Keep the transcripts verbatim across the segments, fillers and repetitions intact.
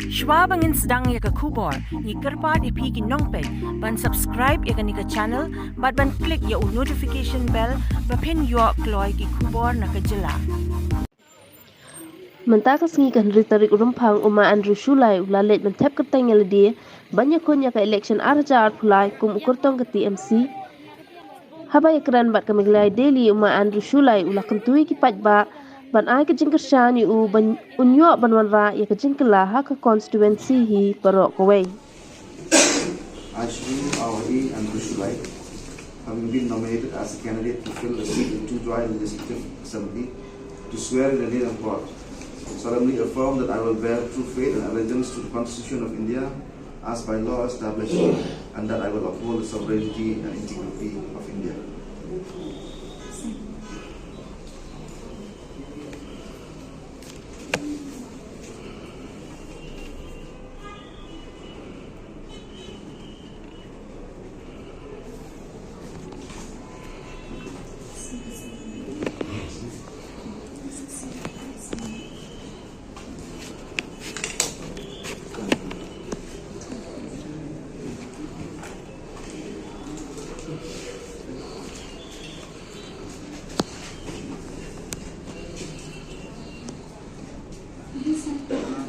Shwa ba ngin sdang ïa ka khubor, ngi kyrpad ïa phi ki nongpeit ban subscribe ïa kane ka channel bad ban click ïa u notification bell ba phin ïoh kloi ki khubor na ka jylla. Mynta ka sngi ka hynriew tarik u Rymphang, u Ma Andrew Shullai u la leit ban thep kyrteng ïa lade ban ïakhun ïa ka election ar hajar arphew lai kum u kyrtong ka T M C. Haba ïakren bad ka Meghalaya Daily, u Ma Andrew Shullai u la kyntu ïa ki paidbah ban ai ka jingkyrshan ïa u ban un ïoh ban wanrah ïa ka jingkylla ha ka constituency hi baroh kawei. I, Shri Awa E. Andrew Shullai, having been nominated as a candidate to fill the seat in Tujwai Legislative Assembly, do swear in the name of God, solemnly affirm that I will bear true faith and allegiance to the Constitution of India as by law established, and that I will uphold the sovereignty and integrity of India.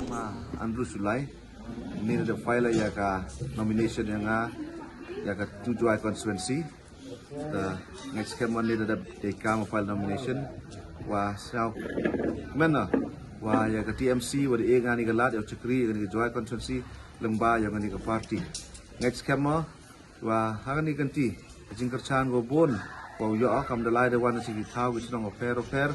Ma Andrew Shullai, ngi da dep file ïa ka nomination ïa nga ïa ka Tujwai constituency. Te next khem ma ngi da dep dei kam file nomination wa sñiaw mynno wa ïa ka T M C wa da e nga kane ka lad ïa u chakri ïa kane ka Jowai constituency lyngba ïa kane ka party. Next khem ma wa ha kane ka kynti ka jingkyrshan ka bun wa u ïoh kam da lai da wan na ki thaw ki shnong bapher bapher.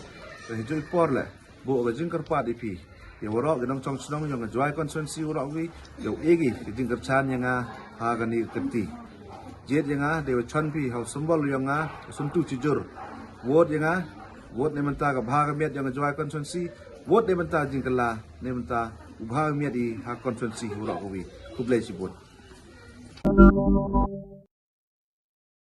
Te ha juh i por leh buh ka jingkyrpad ïa phi ïa waroh ki nongchong shnong ïa ka Jowai constituency waroh wi ïa u e ki ka jingkyrshan ïa nga ha kane ka kynti. Jied ïa nga dei wa chon phi ha u symbol ïa nga u syntu chijur. Vote ïa nga, vote ne mynta ka bha ka miat ïa nga Jowai constituency, vote ne mynta jingkylla ne mynta u bha ka miat i ha constituency waroh ka wi. Khublei shibun.